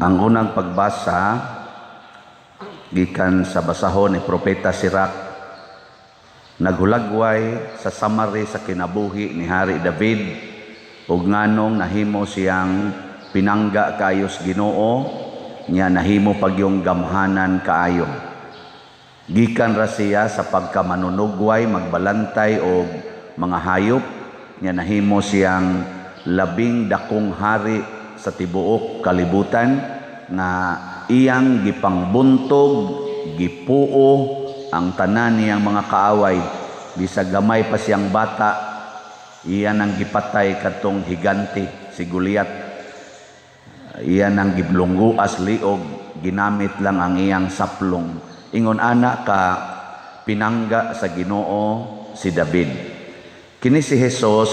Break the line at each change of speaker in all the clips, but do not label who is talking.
Ang unang pagbasa gikan sa basahon ni Propeta Sirach, naghulagway sa summary sa kinabuhi ni Hari David ug nganong nahimo siyang pinangga kaayo sa Ginoo nya nahimo pagyong gamhanan kaayo. Gikan ra siya sa pagkamanunugway, magbalantay og mga hayop, nya nahimo siyang labing dakong hari sa tibuok kalibutan nga iyang gipangbuntog, gipuo ang tanan niyang mga kaaway. Bisag gamay pa siyang bata, iya nang gipatay kadtong higante si Goliat. Iya nang giblungguas liog, ginamit lang ang iyang saplong. Ingon ana ka pinangga sa Ginoo si David. Kini si Jesus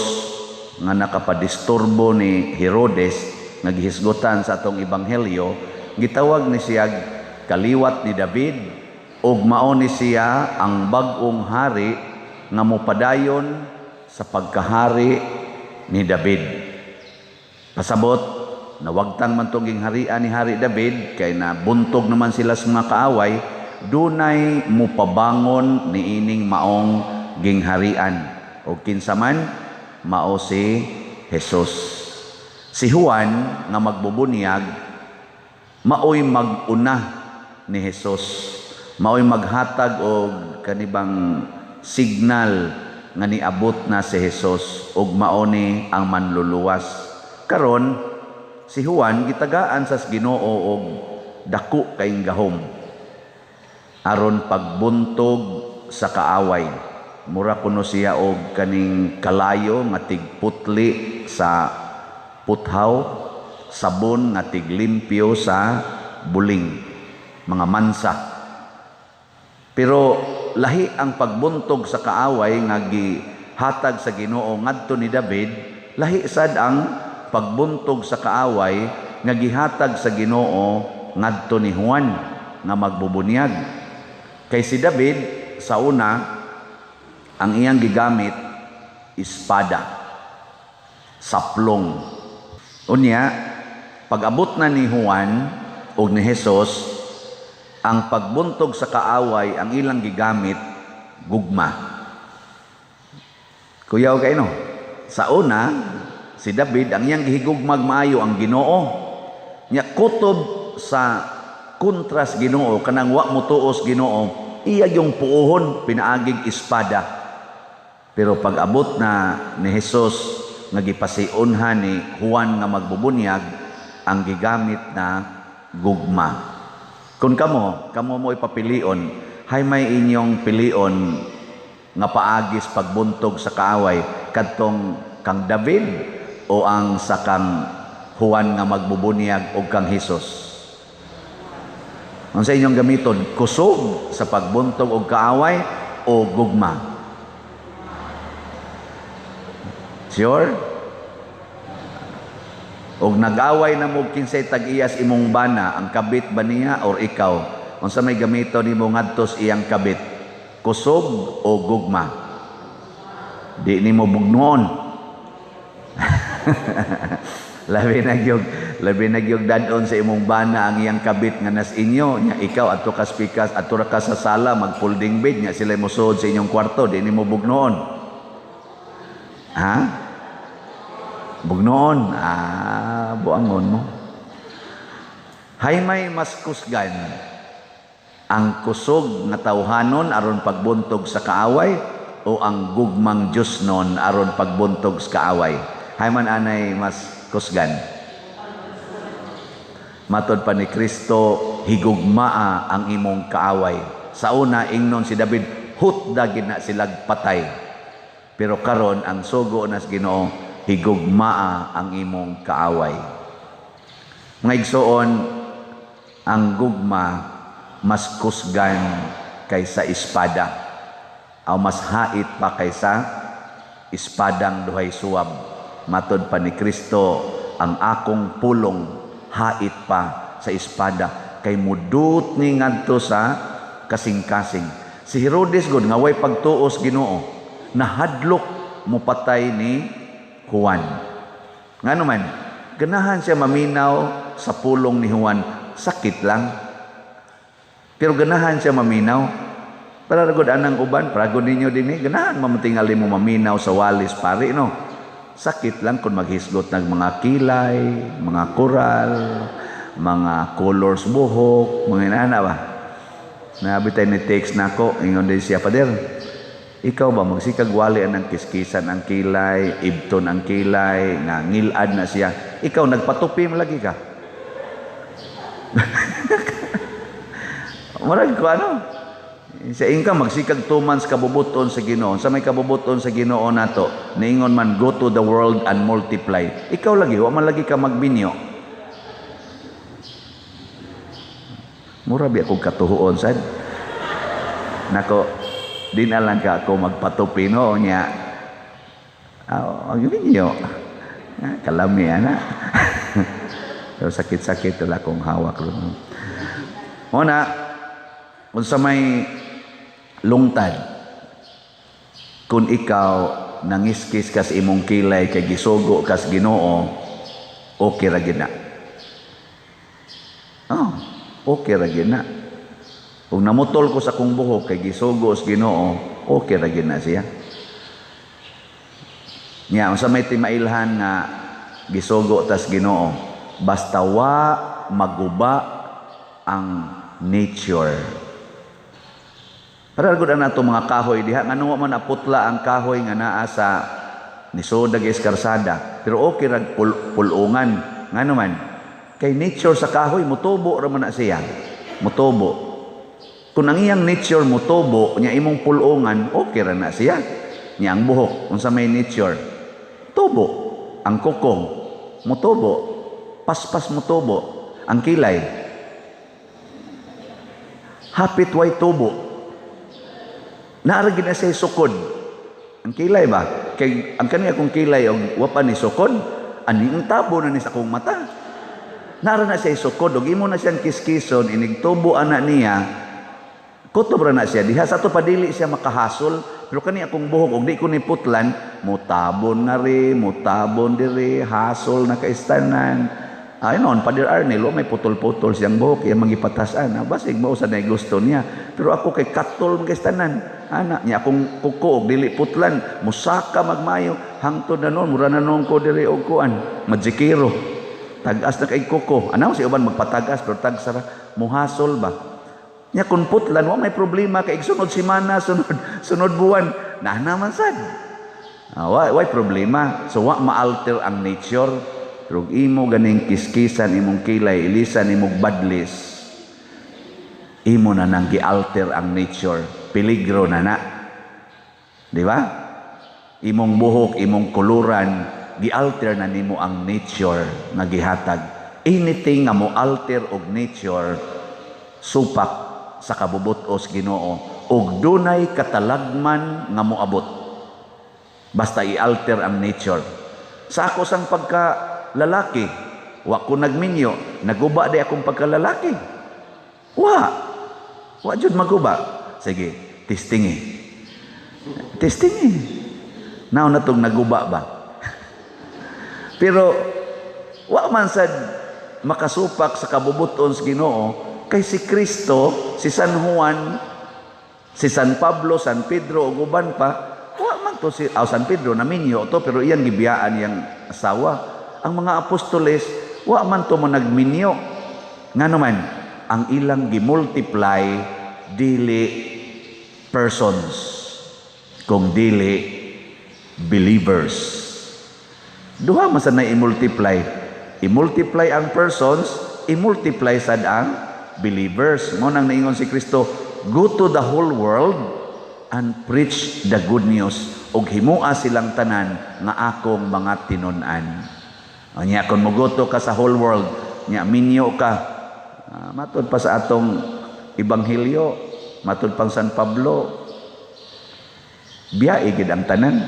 nga nakapadisturbo ni Herodes nga gihisgutan sa atong ebanghelyo, gitawag ni siya kaliwat ni David ug mao ni siya ang bag-ong hari nga mopadayon sa pagkahari ni David. Pasabot, nawagtang man tong gingharian ni Hari David kay nabuntog naman sila sa mga kaaway, dunay mupabangon niining maong gingharian. O kinsa man? Mao si Jesus. Si Juan nga magbubunyag maoy mag-una ni Jesus. Maoy maghatag og kanibang signal nga niabot na si Jesus ug mao ni ang manluluwas. Karon si Juan gitagaan sa Ginoo og dako kaayong gahom aron pagbuntog sa kaaway. Mura kuno siya og kaning kalayo nga tigputli sa puthaw, sabon nga tiglimpyo sa buling, mga mansa. Pero lahi ang pagbuntog sa kaaway nga gihatag sa Ginoo ngadto ni David, lahi sad ang pagbuntog sa kaaway nga gihatag sa Ginoo ngadto ni Juan nga magbubunyag. Kay si David sa una, ang iyang gigamit espada, saplong. Unya, pag-abot na ni Juan ug ni Jesus, ang pagbuntog sa kaaway ang ilang gigamit gugma. Kuyaw kay no. Sa una, si David ang iyang gihigugmag maayo ang Ginoo. Nya kutob sa kontras Ginoo, kanang wa motuos Ginoo, iya yung puohon pinaagig espada. Pero pag abot na ni Jesus nga gipasiunhan ni Juan nga magbubunyag, ang gigamit na gugma. Kung kamo, kamo mo ipapilion, hay may inyong pilion nga paagis pagbuntog sa kaaway, kadtong kang David o ang sa kang Juan nga magbubunyag o kang Jesus? Ang sa inyong gamiton, kusog sa pagbuntog og kaaway o gugma? Sure? Og nag-away na mo kinsay tag-iyas imong bana, ang kabit ba niya or ikaw? Unsa may gamiton nimo ngadto sa iyang kabit? Kusog o gugma? Di nimo bugnoon. Labi na gyud dadon sa imong bana ang iyang kabit nga nas inyo nya ikaw adto ka spikas, adto ra ka sa sala mag folding bed, nya sila mosuod sa inyong kwarto, di nimo bugnoon. Ha? Bugnoon. Ah, buangon mo. Hay may mas kusgan, ang kusog nga tawhanon aron pagbuntog sa kaaway o ang gugmang Diyos nun aron pagbuntog sa kaaway? Hay man anay mas kusgan? Matod pa ni Kristo, higugmaa ang imong kaaway. Sa una, ingnon si David, hutda gid na silag patay. Pero karon ang sugo nas Ginoo, higugmaa ang imong kaaway. Mga igsoon, ang gugma mas kusgan kaysa espada, o mas hait pa kaysa espadang duhay suwab. Matod pa ni Kristo, ang akong pulong hait pa sa espada kay mudut ni ngadto sa kasing-kasing. Si Herodes gud nga way pagtuos Ginoo, nahadlok mopatay ni Juan. Ngano man, ganahan siya maminaw sa pulong ni Juan, sakit lang. Pero ganahan siya maminaw. Para ragod anang uban, para gud ninyo dinhi, ganahan mamatingali mo maminaw sa walis pare, no. Sakit lang kung maghisgot ng mga kilay, mga koral, mga colors buhok, mga inana ba. Nabi tayo ni text nako, ingon din siya, "Pader, ikaw ba magsikag wali ang kiskisan ang kilay, ibton ang kilay, nga ngilad na siya. Ikaw nagpatupi mo lagi ka." Murag ko ano? Sa ingka magsikag 2 months kabubuton sa Ginoo. Sa may kabubuton sa Ginoo nato, niingon man go to the world and multiply. Ikaw lagi wa man lagi ka magbinyo. Mura bi akong katuhuon sad. Nako, di na lang ka ako magpatupi no nya. Magbinyo. Kalami ana. Pero sakit-sakit wala akong hawak ron. Muna, unsa may lungtad kung ikaw nangiskis kas imong kilay kay gisugo kas Ginoo, okay ra gid na. Oh, okay ra gid na. Kung namutol ko sa akong buhok kay gisugo sa Ginoo, okay ra gid na siya. Nya unsa may timailhan nga gisugo tas Ginoo, basta wa maguba ang nature. Para gud ang ato mga kahoy diha, ngano wa man naputla ang kahoy nga naa sa nisod ag eskarsada, pero okay rag pulungan. Ngano man kay nature sa kahoy mutubo ra man na siya, mutubo. Kung ang iyang nature mutubo nya imong pulungan, okay ra na siya. Nya ang buhok unsa may nature, tubo. Ang kuko mutubo, paspas mutubo. Ang kilay hapit way tubo. Naara gid na siya sukod. Ang kilay ba? Kay ang kani akong kilay og wa pa ni sukod, ani ang tabo na ni sa akong mata. Naara na siya sukod og imo na siyang kiskison, inig tubo ana niya. Kutob ra na siya diha sa ato padili siya makahasol, pero kani akong buhok og di ko ni putlan, mutabon nga ri, mutabon diri, hasol na kaistanan. Ay noon, Pader Arnel, may putol-putol siyang buhok, iyang mangipatasan. Basig mao sa nay gusto niya. Pero ako kay katol magkaistanan. Ana, niya akong kuko og dili putlan, musaka magmayo, hangtod na noon, mura na noon ko diri og kuan, majikiro. Tag-as na kay kuko. Ano si uban magpatagas pero tagsara, muhasol ba? Nya kun putlan wa may problema kay sunod semana, sunod buwan, na naman sad. Wa problema. So wa ma-alter ang nature. Pero imo ganing kiskisan imong kilay, ilisan imong badlis, imo na nang gi-alter ang nature. Peligro na na. Di ba? Imong buhok, imong kuluran, gi-alter na nimo ang nature nga gihatag. Anything nga mo alter og nature, supak sa kabubut-os Ginoo og dunay katalagman nga moabot. Basta i-alter ang nature. Sa ako sang pagka lalaki, wa ko nagminyo, naguba di akong pagkalalaki. Wa jud maguba. Sige, testingi. Testingi. Nao na tong naguba ba? Pero wa man sad makasupak sa kabubuton sa Ginoo kay si Kristo, si San Juan, si San Pablo, San Pedro ug uban pa, wa man to si San Pedro naminyo to pero iyang gibiyaan iyang asawa. Ang mga apostoles wa man to mo nagminyo. Ngano man ang ilang gimultiply dili persons kung dili believers. Duha man sa na i-multiply. I-multiply ang persons, i-multiply sad ang believers. Mo nang naingon si Kristo, go to the whole world and preach the good news ug himua silang tanan nga akong mga tinun-an. Nya kung mogoto ka sa whole world, nya minyo ka. Matud pa sa atong ebanghelyo, matud pang San Pablo, biyae gid ang tanan.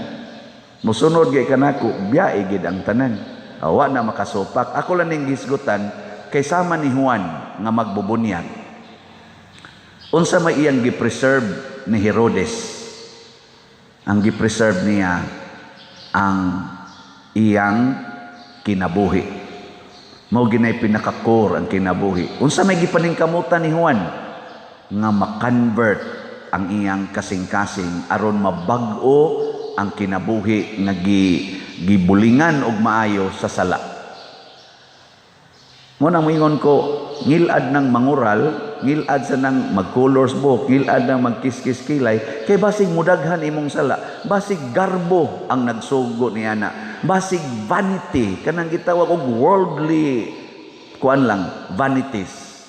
Musunod gay kanako, biyae gid ang tanan. Wa na makasupak. Ako lang ning gisgutan kay sama ni Juan nga magbubunyag. Unsa may iyang gi-preserve ni Herodes? Ang gi-preserve niya ang iyang kinabuhi. Mao ginay pinaka-core ang kinabuhi. Unsa may gipaningkamutan ni Juan? Nga ma-convert ang iyang kasing-kasing aron mabag-o ang kinabuhi nga gibulingan og maayo sa sala. Mo nang moingon ko, ngilad ng mangural, ngilad sa nang mag-colors buhok, ngilad nang magkiskis kilay, kay basig mudaghan imong sala, basig garbo ang nagsugo ni ana, basig vanity, kanang gitawag og worldly kuan lang, vanities,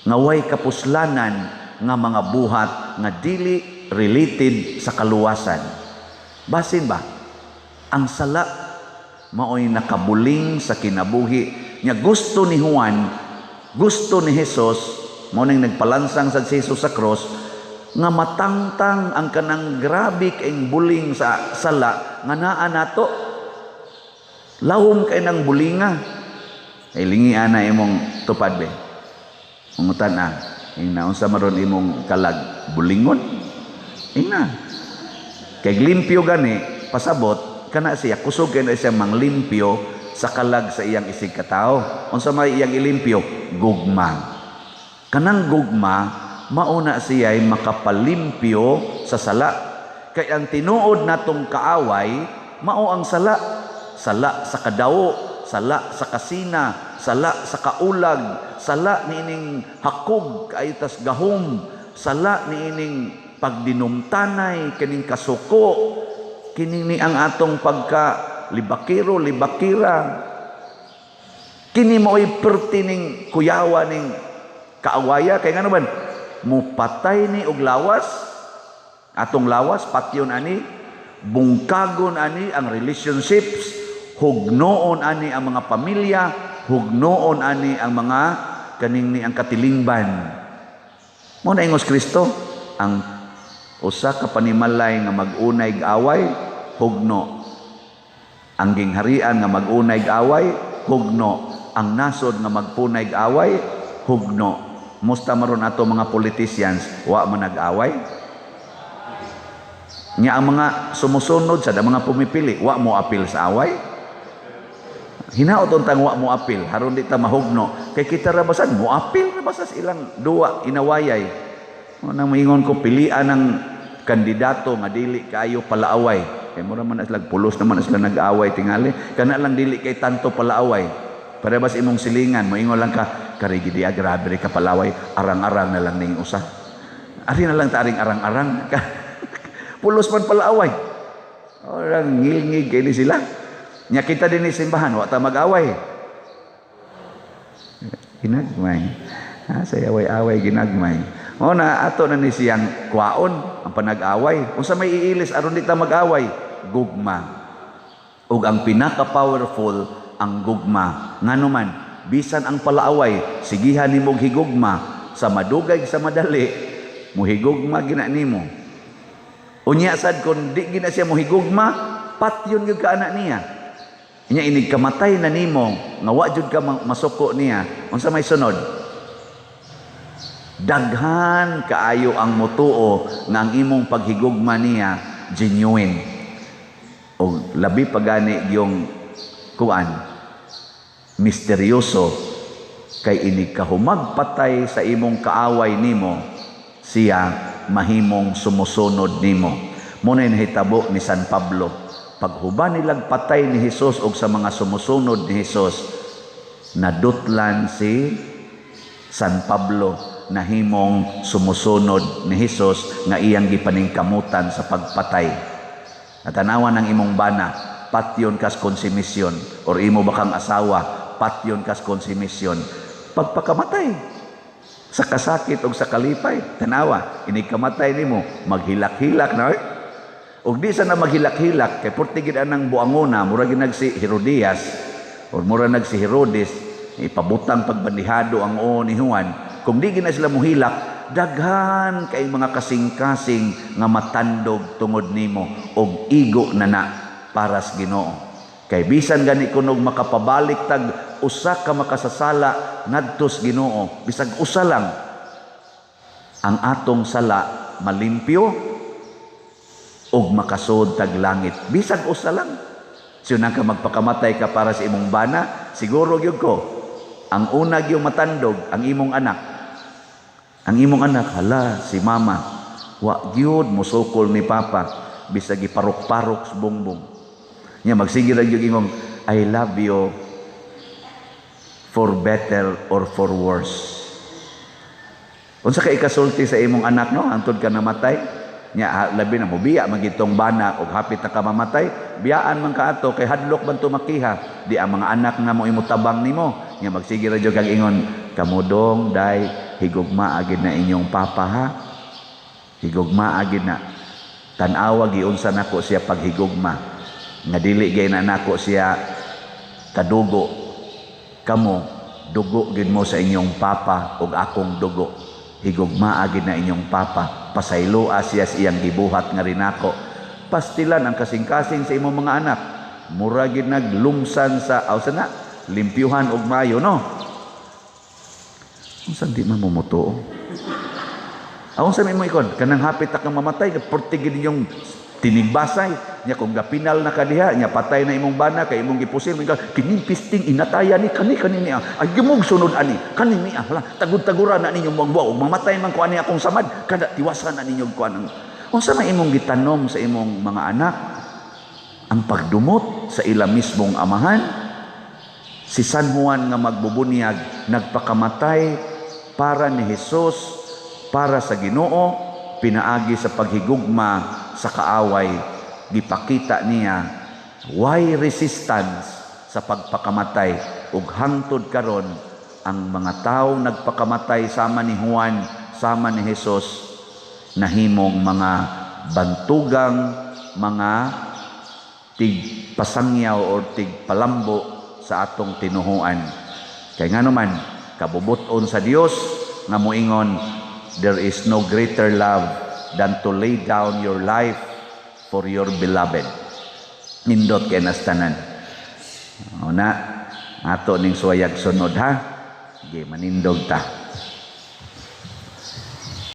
nga way kapuslanan nga mga buhat nga dili related sa kaluwasan. Basin ba? Ang sala maoy nakabuling sa kinabuhi nya. Gusto ni Juan, gusto ni Jesus, mao ning nagpalansang sa Jesus sa cross nga matangtang ang kanang grabe kaing buling sa sala nga naa nato. Lawom kay nang bulinga. Ay, lingi ana imong tupad be. Mangutan ah. Ingna, unsa maron imong kalag, bulingon? Ingna. Kay limpyo gani, pasabot kana siya, kusog kay na siya manglimpyo sa kalag sa iyang isig katao. Unsa may iyang ilimpyo? Gugma. Kanang gugma, mauna siya ay makapalimpyo sa sala. Kay ang tinuod natong kaaway, mao ang sala. Sala sa kadawo, sala sa kasina, sala sa kaulag, sala niining hakog kaayo tas gahom, sala niining pagdinumtanay, kining kasuko, kining ni ang atong pagka libakiro, libakira. Kini mao'y perti ning kuyawa ning kaawaya, kay ngano man mupatay ni og lawas, atong lawas patyon ani, bungkagon ani ang relationships, hugnoon ani ang mga pamilya, hugnoon ani ang mga kaning ni ang katilingban. Mo na ingos Kristo, ang usa ka panimalay nga mag-unay away, hugno. Ang gingharian nga mag-unay away, hugno. Ang nasod nga magpunay away, hugno. Musta maron ato mga politicians, wa man nag-away? Nya ang mga sumusunod sa mga pumipili, wa mo apil sa away? Hinaot untang wa mo apil, haron di ta mahugno. Kay kita ra basan, mo apil ra basa sa ilang duwa inawayay. Mo nang moingon ko, pilian ang kandidato nga dili kaayo palaaway. Kay mura man na sila, pulos naman na sila nag-away tingali. Kana lang dili kay tanto palaaway. Para bas imong silingan, moingon lang ka, karigi diya, grabe ka palaway, arang-arang na lang ning usa. Ari na lang taring arang-arang. Pulos man palaaway. Orang ngilngig kay ni sila. Nya kita din ni simbahan, wa ta mag-away. Ginagmay. Ha, say away-away ginagmay. Mao na ato na ni siyang kwaon ang panag-away. Unsa may iilis aron di ta mag-away? Gugma. Ug ang pinaka-powerful ang gugma. Ngano man, bisan ang palaaway, sigihan nimo higugma sa madugay sa madali, muhigugma gina nimo. Unya sad kon di gina siya muhigugma, patyon gyud ka ana niya. Inya inig kamatay na nimo nga wa jud ka masuko niya, unsa may sunod? Daghan kaayo ang mutuo nga ang imong paghigugma niya genuine. O labi pa gani yung kuan misteryoso, kay inig kahumagpatay sa imong kaaway nimo, siya mahimong sumusunod nimo. Muna nahitabo ni San Pablo. Paghuban nilang patay ni Jesus og sa mga sumusunod ni Jesus, nadutlan si San Pablo, nahimong sumusunod ni Jesus nga iyang gipaningkamutan sa pagpatay. Natanawan ang imong bana, patyon kas konsumisyon, or imo bakang asawa, patyon kas konsumisyon. Pagpakamatay sa kasakit og sa kalipay, tanawa, inig kamatay nimo, maghilak-hilak na oy. Og di sa na maghilak-hilak, kay purti gid anang buangona, mura ginag si Herodias, or mura nag si Herodes, ipabutang pagbandihado ang oo ni Juan. Kung di gina sila muhilak, daghan kay mga kasing-kasing nga matandog tungod nimo og igo na na para sa Ginoo. Kay bisan gani kunog makapabalik tag usa ka makasasala ngadto sa Ginoo, bisag usa lang, ang atong sala malimpyo og makasud tag langit. Bisag usa lang. Siyo ka magpakamatay ka para sa imong bana, siguro gyud ko Ang una gyud matandog ang imong anak. Ang imong anak, "Hala, si mama wa gyud musukol ni papa bisag giparok-parok sa bongbong." Nya magsige ra gyud imong, "I love you for better or for worse." Unsa kay ikasulti sa imong anak, no, hangtod ka namatay? Nya labi na mobiya man gitong bana og hapit na ka mamatay, biyaan man ka ato kay hadlok man to makiha. Di ang mga anak nga mo imo tabang nimo. Nya magsige ra jud kag ingon, "Kamudong day, higugmaa gid na inyong papa ha. Higugmaa gid na. Tan-awa giunsa nako siya paghigugma. Nga dili gay na nako siya kadugo. Kamo dugo gid mo sa inyong papa ug akong dugo. Higugmaa gid na inyong papa. Pasayloa siya sa iyang gibuhat nga rinako." Pastilan ang kasing-kasing sa imong mga anak. Mura gid naglumsan sa aw na limpyuhan og mayo, no. Unsa di man mo motuo? Aw sa mo ikon kanang hapit ta kang mamatay, perti gid inyong tinigbasay. Nya kung gapinal na ka diha, nya patay na imong bana kay imong gipusil, mo kining pisting inataya ni kani kani niya, ay gimog sunod ani kani niya, hala, tagud-tagura na ninyo magwa ug mamatay man ko ani akong samad kada tiwasan na ninyo kuan. Unsa may imong gitanom sa imong mga anak? Ang pagdumot sa ila mismong amahan. Si San Juan nga magbubunyag nagpakamatay para ni Jesus, para sa Ginoo, pinaagi sa paghigugma sa kaaway. Gipakita niya why resistance sa pagpakamatay, ug hangtod karon ang mga tao nagpakamatay sama ni Juan, sama ni Jesus, nahimong mga bantugang mga tigpasangyaw or tigpalambo sa atong tinuhuan. Kay ngano man, kabubuton sa Dios nga moingon, "There is no greater love than to lay down your life for your beloved." Nindot kay nastanan. Una, ato ning suwayag sunod ha. Sige, manindog ta.